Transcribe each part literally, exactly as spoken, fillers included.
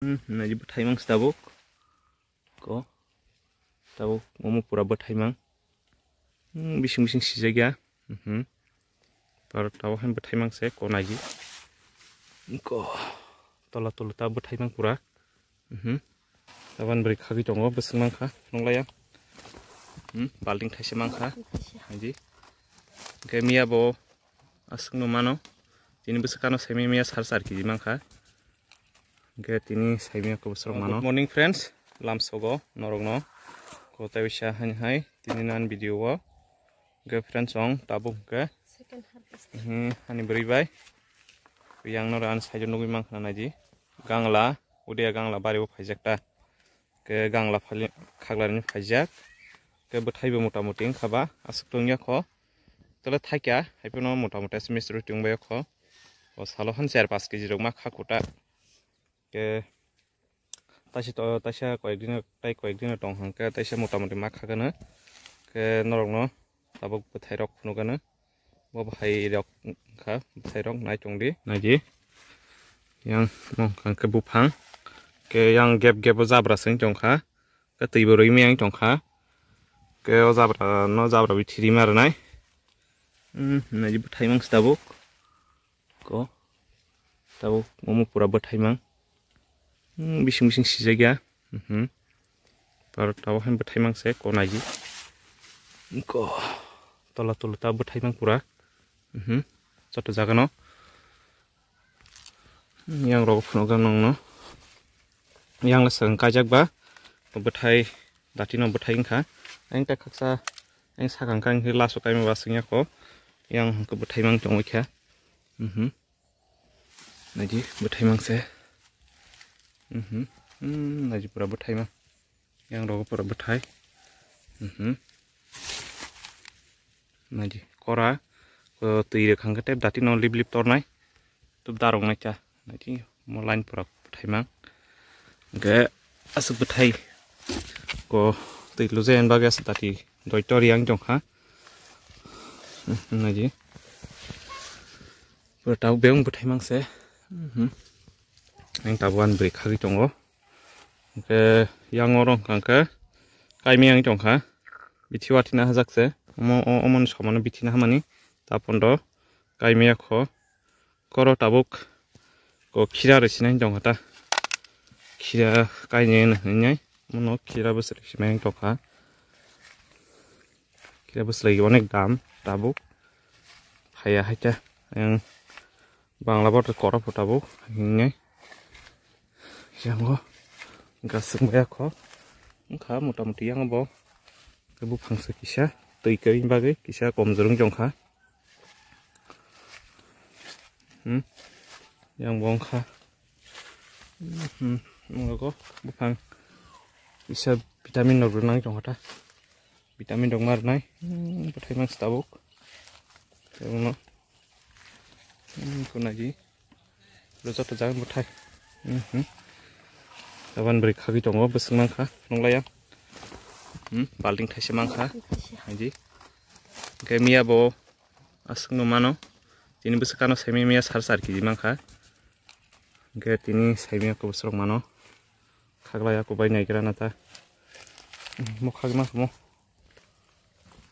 Hmm, naji bwthai mang se tabuk. Ko. Tabuk omo pura bwthai mang. Hmm, bising bising sijak ya. Mhm. Par tabuk han bwthai mang se ko naji. Ko. Tola tola ta bwthai mang pura. Mhm. Taban bwrwi khagwi tongo, bwswk mankha, phunukla yang. Hmm, balting thaisa mankha. Balting thaisa. Haji. Hwnkhe miya bo aswkno mano. Tini bwswk ano saimanya miya sar sar kg mankha. Hwnkhe tini saimanya kobosrok mano. Good morning friends, lamsogo norokno. Kotai bisa hani hai tini nan video o. Hwnkhe friends, chwng tabuk hwnkhe, second harvest, hmm, ani bwrwi bai. Yang noro ani side o nugwi mankha naji. Gangla, udia gangla bari o phaijak ta. Ke gangla phali, khaglarni phaijak. Ke bwthai bo mota moti wngkha ba, aswk tongya kho. Tole thaikya, hai phano mota moti aswk mistri tongbai kho. O salo han char paanch kg rok ma kha kuta. Ke taisa to, taisa koyek din, tai koyek din tong hang ke, taisa mota moti ma khagano. Ke norokno tabuk bwthai rok phunukgano. Bo bwthai rok wngkha, bwthai rok nai tongdi, naidi. Yang mo hwnkha khe buphang. Ke yang gap gap o jabra se wng tongkha. Ke twi bo rwimani yang tongkha. Ke o jabra no jabra bai thirima rwnai. Hmm, naidi bwthai mang se tabuk. Ko. Tabuk omo pura bwthai mang. Hmm, bising bising sijak ya. Mhm. Tor tabuk han bwthai mang se ko naidi. Ko. Tola tola ta bwthai mang pura. Mhm. Joto jaga no. Yang rogo phunukgano nongno. Yang le swkang kaijak ba. Bwthai, dati no bwthai wngkha. Ang ta khaksa, ang sakang kang khe laso kaima ba swngya ko. Yang hwnkhe bwthai mang tongwi kha. Mhm. Naidi bwthai mang se. Mhm. Hmm, naidi pura bwthai mang. Yang rogo pura bwthai. Mhm. Naidi kora. Ko twi rwkha hwnkhe tei dati no lip lip tornai. Tub darok nai cha. Naidi mo line pura bwthai mang. Hwnkhe aswk bwthai. Ko twi lujai bagwi aswk dati doi tor yang tongkha. Mhm, naidi. Pura tabuk bebak bwthai mang se. Mhm. Ang tabuk ani bwrwi khagwi tongo. Hwnkhe yang oro hwnkha khe kaimiyang tongkha. Bithi wathina hajak se. Omo, o-, omoni somano bithi nahamani. Tapon do kaimiya kho. Koro tabuk ko khira rw sinai tongkha ta. Khira kainwi hwnwi nai. Omono khira bwswk rw sinai tongkha. Khe bwslai onek dam tabuk. Haya hai ta. Yang Bangla bo kora pho tabuk. Hingnai. Yang bo. Gaswk baya kho. Wngkha mota moti yang bo. Khe buphang se kisa. Twi kwrwini bagwi kisa komjwrwng jongkha. Hmm. Yang bo wngkha. Hmm. Wngkha buphang. Kisa vitamin rok rwnai tongkha ta. Vitamin rok ma rwnai. Hmm, bwthai mang se tabuk. Tei uno. Hmm, kunagi. Joto jang bwthai. Hmm, hmm. Taban bwrwi khagwi tongo, bwswk mankha, phunukla yang. Hmm, balting thaisa mankha. Haidi. Hwnkhe miya bo aswkno mano. Tini bwswk ano saimanya miya sar sar kg mankha. Hwnkhe tini saimanya kobosrok mano. Khaglai ya kubai naigra na ta. Mo khagwi mankha mo.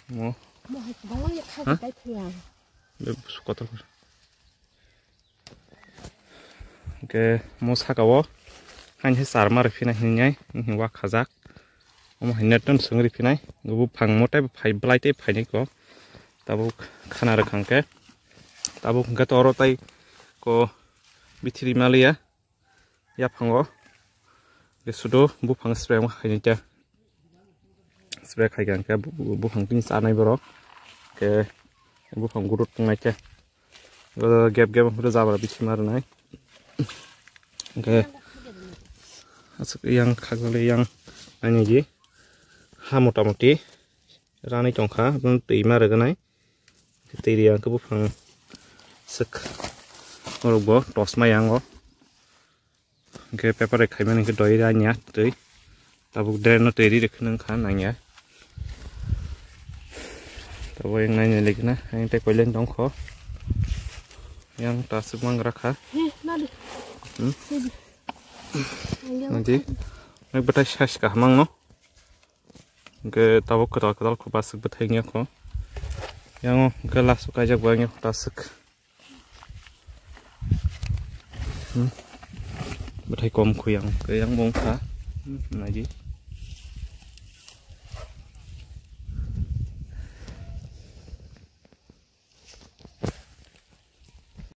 Mo. Mo hai kubala ya khagwi. Ha? Bai thaya. Be bwswk kotor. Hwnkhe mo saka o haini hai charma rwphina hinwi nai, hinwi wak khajak. Omo haino ton swng rwphinai. Buphang mo tei phai, bwlai tei phainai ko. Tabuk khana rwkha hwnkhe. Tabuk hwnkhe to oro tei ko bithiri maliya. Yaphango. Ke sudo buphang spray ma khaini ta. Spray khai kang ke bu-, bu-, buphang tini chanai borok. Ke buphang gurut tongnai ke. Go gap gap hwnkhe jabra bithi ma rwnai. Ke aswk yang khagwi yang ani gi ha mota moti ranai tongkha, twi ma rwgwnai. Twi ri ang khe buphang swk norok bo tos ma yang o. Hwnkhe paper rek khaimani hwnkhe doi ranya twi. Tabuk drain no twi ri rwkhe nang kha nangya. Tabuk yang naina lekna, yang tei koilen tong kho. Yang ta swk mang rakha. He, nadi. Hmm? Nadi. Nadi. Nek batai size kaham ang no. Hingke tabuk kwtal kwtal kho baswk bwthai wngya kho. Yang o hingke last o kaijak bo wngya kho taswk. Hmm. Bwthai kom kho yang, hingke yang bo wngkha. Hmm, naidi.